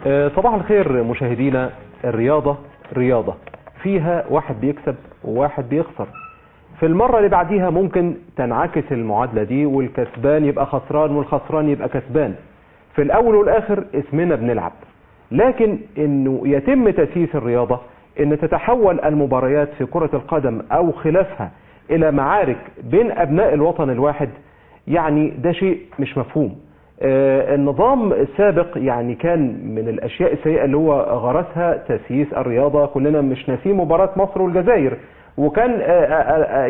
صباح الخير مشاهدينا. الرياضة رياضة فيها واحد بيكسب وواحد بيخسر. في المرة اللي بعديها ممكن تنعكس المعادلة دي، والكسبان يبقى خسران والخسران يبقى كسبان. في الأول والآخر اسمنا بنلعب، لكن إنه يتم تسييس الرياضة، إن تتحول المباريات في كرة القدم أو خلافها إلى معارك بين أبناء الوطن الواحد، يعني ده شيء مش مفهوم. النظام السابق يعني كان من الأشياء السيئة اللي هو غرسها تسييس الرياضة. كلنا مش ناسين مباراة مصر والجزائر، وكان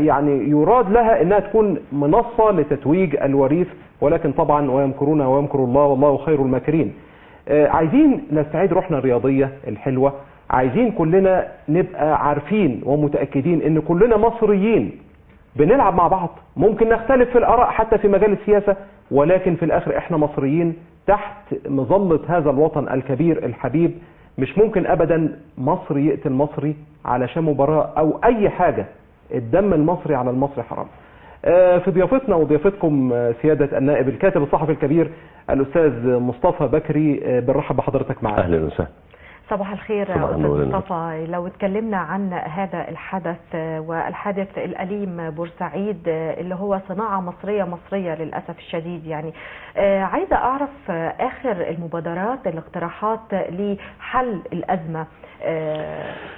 يعني يراد لها أنها تكون منصة لتتويج الوريث، ولكن طبعا ويمكرون ويمكر الله والله خير الماكرين. عايزين نستعيد روحنا الرياضية الحلوة، عايزين كلنا نبقى عارفين ومتأكدين أن كلنا مصريين بنلعب مع بعض، ممكن نختلف في الآراء حتى في مجال السياسة، ولكن في الآخر إحنا مصريين تحت مظلة هذا الوطن الكبير الحبيب. مش ممكن أبدا مصري يقتل مصري علشان مباراة أو أي حاجة. الدم المصري على المصري حرام. في ضيافتنا وضيافتكم سيادة النائب الكاتب الصحفي الكبير الأستاذ مصطفى بكري، بنرحب بحضرتك معنا. أهلا وسهلا. صباح الخير أستاذ مصطفى. لو اتكلمنا عن هذا الحدث والحادث الأليم بورسعيد اللي هو صناعة مصرية مصرية للأسف الشديد، يعني عايزة أعرف آخر المبادرات الاقتراحات لحل الأزمة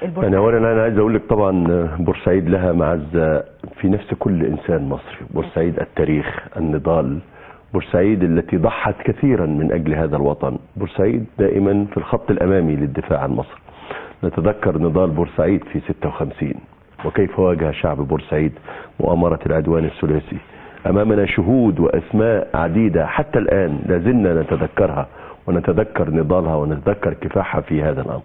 البورسعيد. أنا أولا أنا عايز أقول لك طبعا بورسعيد لها معزة في نفس كل إنسان مصري. بورسعيد التاريخ، النضال، بورسعيد التي ضحت كثيرا من أجل هذا الوطن، بورسعيد دائما في الخط الأمامي للدفاع عن مصر. نتذكر نضال بورسعيد في 56 وكيف واجه شعب بورسعيد مؤامرة العدوان الثلاثي. أمامنا شهود وأسماء عديدة حتى الآن لازلنا نتذكرها ونتذكر نضالها ونتذكر كفاحها في هذا الأمر.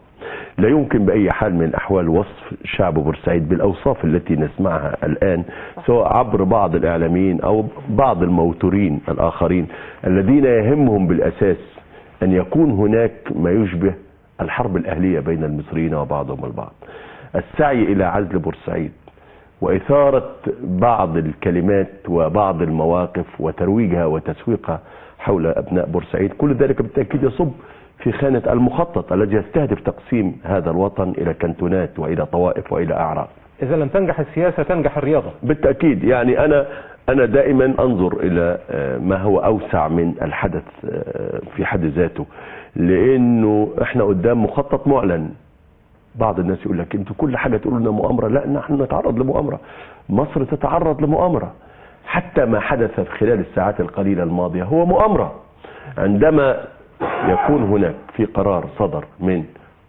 لا يمكن بأي حال من الأحوال وصف شعب بورسعيد بالأوصاف التي نسمعها الآن، سواء عبر بعض الإعلاميين أو بعض الموتورين الآخرين الذين يهمهم بالأساس أن يكون هناك ما يشبه الحرب الأهلية بين المصريين وبعضهم البعض. السعي إلى عزل بورسعيد وإثارة بعض الكلمات وبعض المواقف وترويجها وتسويقها حول أبناء بورسعيد، كل ذلك بالتأكيد يصب في خانة المخطط الذي يستهدف تقسيم هذا الوطن إلى كنتونات وإلى طوائف وإلى أعراق. إذا لم تنجح السياسة تنجح الرياضة. بالتأكيد. يعني أنا دائما أنظر إلى ما هو أوسع من الحدث في حد ذاته، لأنه إحنا قدام مخطط معلن. بعض الناس يقول لك أنتوا كل حاجة تقولوا لنا مؤامرة. لا، نحن نتعرض لمؤامرة، مصر تتعرض لمؤامرة. حتى ما حدث في خلال الساعات القليلة الماضية هو مؤامرة. عندما يكون هناك في قرار صدر من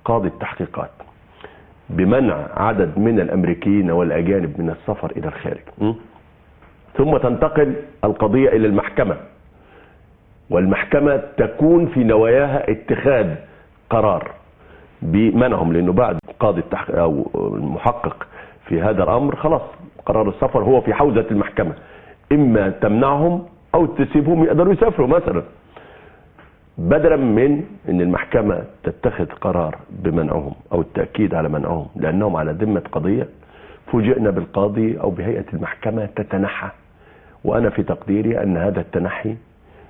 قاضي التحقيقات بمنع عدد من الأمريكيين والأجانب من السفر إلى الخارج، ثم تنتقل القضية إلى المحكمة، والمحكمة تكون في نواياها اتخاذ قرار بمنعهم، لأنه بعد قاضي التحقيق أو المحقق في هذا الأمر خلاص قرار السفر هو في حوزة المحكمة، إما تمنعهم أو تسيبهم يقدروا يسافروا مثلا، بدلا من أن المحكمة تتخذ قرار بمنعهم أو التأكيد على منعهم لأنهم على ذمة قضية. فوجئنا بالقاضي أو بهيئة المحكمة تتنحى، وأنا في تقديري أن هذا التنحي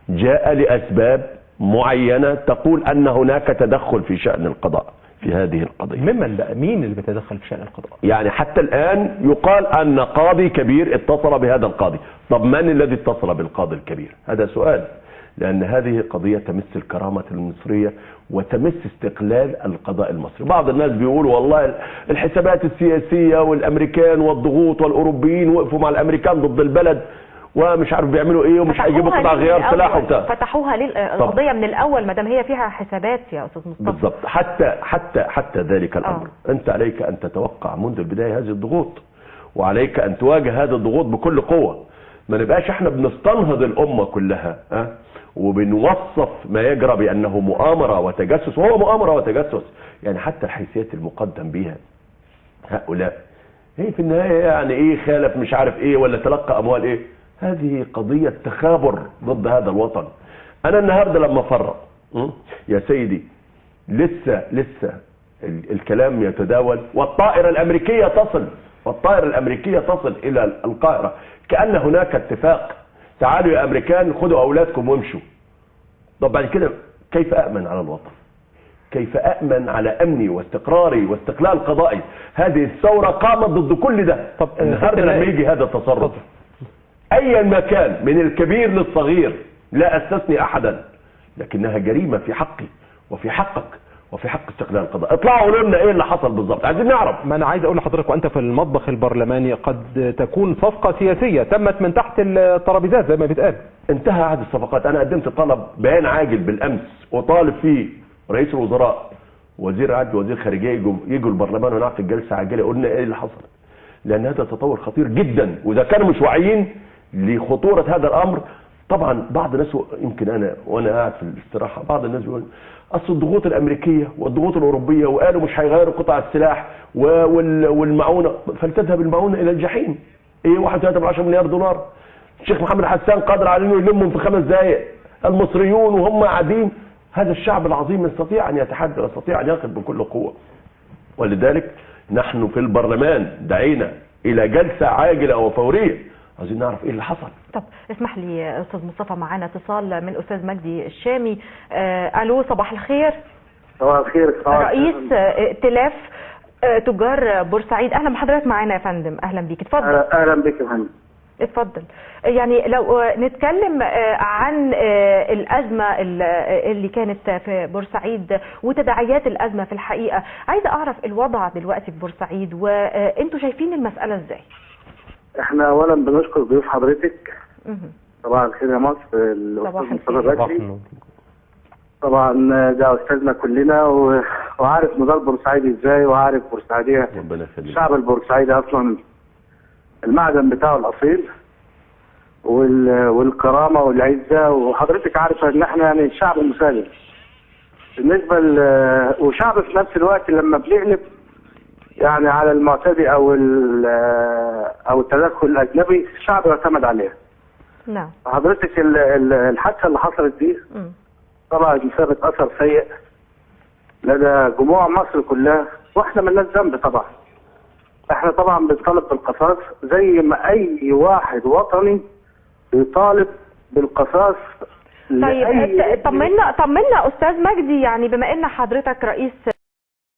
جاء لأسباب معينة تقول أن هناك تدخل في شأن القضاء في هذه القضية. ممن بقى؟ مين اللي بيتدخل في شأن القضاء؟ يعني حتى الآن يقال أن قاضي كبير اتصل بهذا القاضي. طب من الذي اتصل بالقاضي الكبير؟ هذا سؤال، لأن هذه قضية تمس الكرامة المصرية وتمس استقلال القضاء المصري. بعض الناس بيقولوا والله الحسابات السياسية والأمريكان والضغوط والأوروبيين وقفوا مع الأمريكان ضد البلد ومش عارف بيعملوا ايه ومش هيجيبوا قطع غيار سلاح وبتاع. فتحوها ليه القضية من الاول ما دام هي فيها حسابات يا استاذ مصطفى؟ بالضبط. حتى حتى حتى ذلك الامر انت عليك ان تتوقع منذ البداية هذه الضغوط، وعليك ان تواجه هذه الضغوط بكل قوة. ما نبقاش احنا بنستنهض الامة كلها وبنوصف ما يجرى بانه مؤامرة وتجسس، وهو مؤامرة وتجسس. يعني حتى الحيثيات المقدم بها هؤلاء هي في النهاية يعني ايه خالف مش عارف ايه ولا تلقى اموال ايه، هذه قضية تخابر ضد هذا الوطن. أنا النهاردة لما فرق يا سيدي لسه الكلام يتداول، والطائرة الأمريكية تصل، والطائرة الأمريكية تصل إلى القاهرة كأن هناك اتفاق، تعالوا يا أمريكان خدوا أولادكم وامشوا. طب بعد كده كيف أأمن على الوطن؟ كيف أأمن على أمني واستقراري واستقلال قضائي؟ هذه الثورة قامت ضد كل ده. طب النهارده لما يجي هذا التصرف أيا ما كان من الكبير للصغير لا أستثني أحدا، لكنها جريمة في حقي وفي حقك وفي حق استقلال القضاء. اطلعوا قولوا لنا ايه اللي حصل بالظبط، عايزين نعرف. ما انا عايز اقول لحضرتك وانت في المطبخ البرلماني قد تكون صفقة سياسية تمت من تحت الترابيزات زي ما بيتقال. انتهى عهد الصفقات. انا قدمت طلب بيان عاجل بالامس وطالب فيه رئيس الوزراء وزير عدل وزير خارجية يجوا البرلمان ونعقد جلسه عاجله قلنا ايه اللي حصل، لان هذا تطور خطير جدا، واذا كانوا مش واعيين لخطوره هذا الامر. طبعا بعض الناس، يمكن انا وانا قاعد في الاستراحة بعض الناس بيقول اصل الضغوط الامريكية والضغوط الاوروبية وقالوا مش هيغيروا قطع السلاح والمعونة، فلتذهب المعونة الى الجحيم. ايه 1.3 مليار دولار؟ الشيخ محمد حسان قادر على انه يلمهم في 5 دقائق. المصريون وهم قاعدين، هذا الشعب العظيم يستطيع ان يتحدى ويستطيع ان يقف بكل قوة. ولذلك نحن في البرلمان دعينا الى جلسه عاجله وفوريه، عايزين نعرف ايه اللي حصل. طب اسمح لي استاذ مصطفى، معانا اتصال من استاذ مجدي الشامي. الو، صباح الخير. صباح الخير. رئيس ائتلاف تجار بورسعيد، اهلا بحضرتك معانا يا فندم. اهلا بيك، اتفضل. اهلا بك يا فندم. اتفضل. يعني لو نتكلم عن الأزمة اللي كانت في بورسعيد وتداعيات الأزمة في الحقيقة، عايزة أعرف الوضع دلوقتي في بورسعيد وانتوا شايفين المسألة ازاي؟ احنا اولا بنشكر ضيوف حضرتك. صباح الخير يا مصر. الاستاذ مصطفى بدري طبعا ده استاذنا كلنا وعارف نضال بورسعيد ازاي، وعارف بورسعيديه، الشعب البورسعيدي اصلا المعدن بتاعه الاصيل والكرامة والعزة، وحضرتك عارفه ان احنا يعني شعب مسالم بالنسبة وشعب في نفس الوقت لما بنقلب يعني على المعتدي او التدخل الاجنبي الشعب يعتمد عليه. نعم. حضرتك الحادثة اللي حصلت دي طبعا سابت اثر سيء لدى جموع مصر كلها، واحنا مالناش ذنب طبعا. احنا طبعا بنطالب بالقصاص زي ما اي واحد وطني بيطالب بالقصاص. طيب طمنا استاذ مجدي، يعني بما ان حضرتك رئيس